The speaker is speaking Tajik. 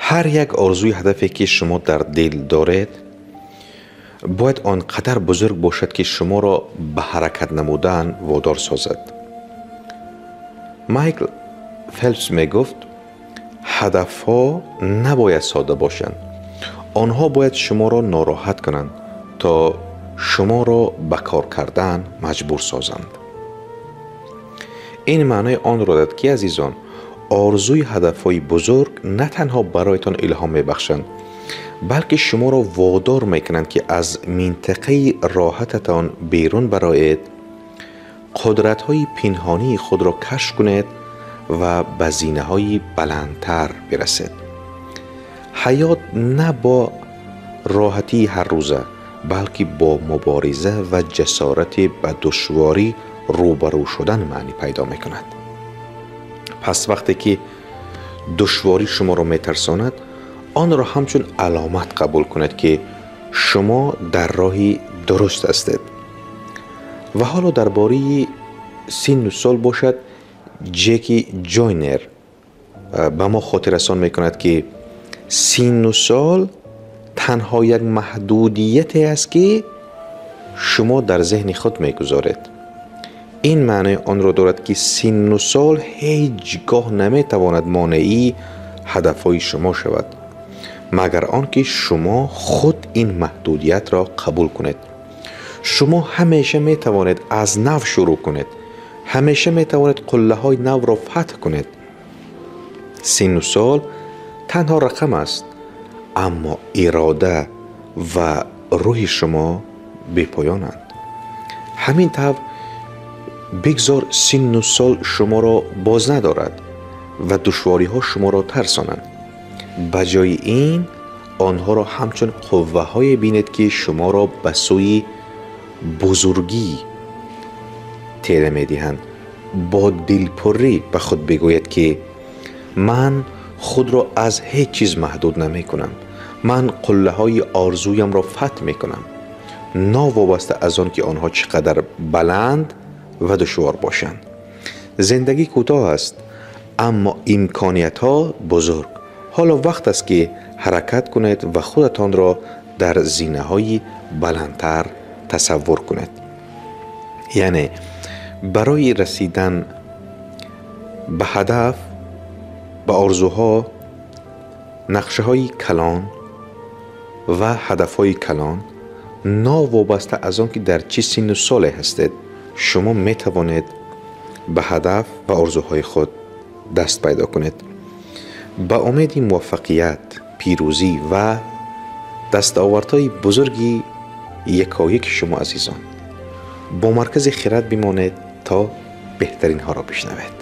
Ҳар як орзуи ҳадафе, ки шумо дар дил доред, бояд он қадар бузург бошад, ки шуморо ба ҳаракат намудан водор созад. Майкл Фелпс мегуфт: ҳадафҳо набояд сода бошанд, онҳо бояд шуморо нороҳат кунанд, то шуморо ба кор кардан маҷбур созанд. Ин маънои онро дорад, ки, азизон, орзуи ҳадафҳои бузург на танҳо бароятон илҳом мебахшанд, балки шуморо водор мекунанд, ки аз минтақаи роҳататон берун бароед, қудратҳои пинҳонии худро кашф кунед ва ба зинаҳои баландтар бирасед. Ҳаёт на бо роҳатии ҳаррӯза, балки бо мубориза ва ҷасорати ба душворӣ рӯбарӯ шудан маънӣ пайдо мекунад. Пас вақте ки душворӣ шуморо метарсонад, онро ҳамчун аломат қабул кунед, ки шумо дар роҳи дуруст ҳастед. Ва ҳоло дар бораи синну сол бошад, Ҷеки Ҷойнер ба мо хотиррасон мекунад, ки синну сол танҳо як маҳдудияте аст, ки шумо дар зеҳни худ мегузоред. Ин маънои онро дорад, ки синну сол ҳеҷ гоҳ наметавонад монеи ҳадафҳои шумо шавад, магар он ки шумо худ ин маҳдудиятро қабул кунед. Шумо ҳамеша метавонед аз нав шурӯъ кунед, ҳамеша метавонед қуллаҳои навро фатҳ кунед. Синну сол танҳо рақам аст, аммо ирода ва рӯҳи шумо бепоёнанд. Ҳамин тавр, бигзор синну сол шуморо боз надорад ва душвориҳо шуморо тарсонанд. Ба ҷои ин онҳоро ҳамчун қувваҳое бинед, ки шуморо ба сӯи бузургӣ тела медиҳанд. Бо дилпуррӣ ба худ бигӯед, ки ман худро аз ҳеҷ чиз маҳдуд намекунам, ман қуллаҳои орзуямро фатҳ мекунам, новобаста аз он ки онҳо чӣ қадар баланд ва душвор бошанд. Зиндагӣ кӯтоҳ аст, аммо имкониятҳо бузург. Ҳоло вақт аст, ки ҳаракат кунед ва худатонро дар зинаҳои баландтар тасаввур кунед. Яъне барои расидан ба ҳадаф, ба орзуҳо, нақшаҳои калон ва ҳадафҳои калон, новобаста аз он ки дар чӣ синну соле ҳастед, шумо метавонед ба ҳадаф ва орзуҳои худ даст пайдо кунед. Ба умеди муваффақият, пирӯзӣ ва дастовардҳои бузурги якояки шумо, азизон, бо Маркази хирад бимонед, то беҳтаринҳоро бишнавед.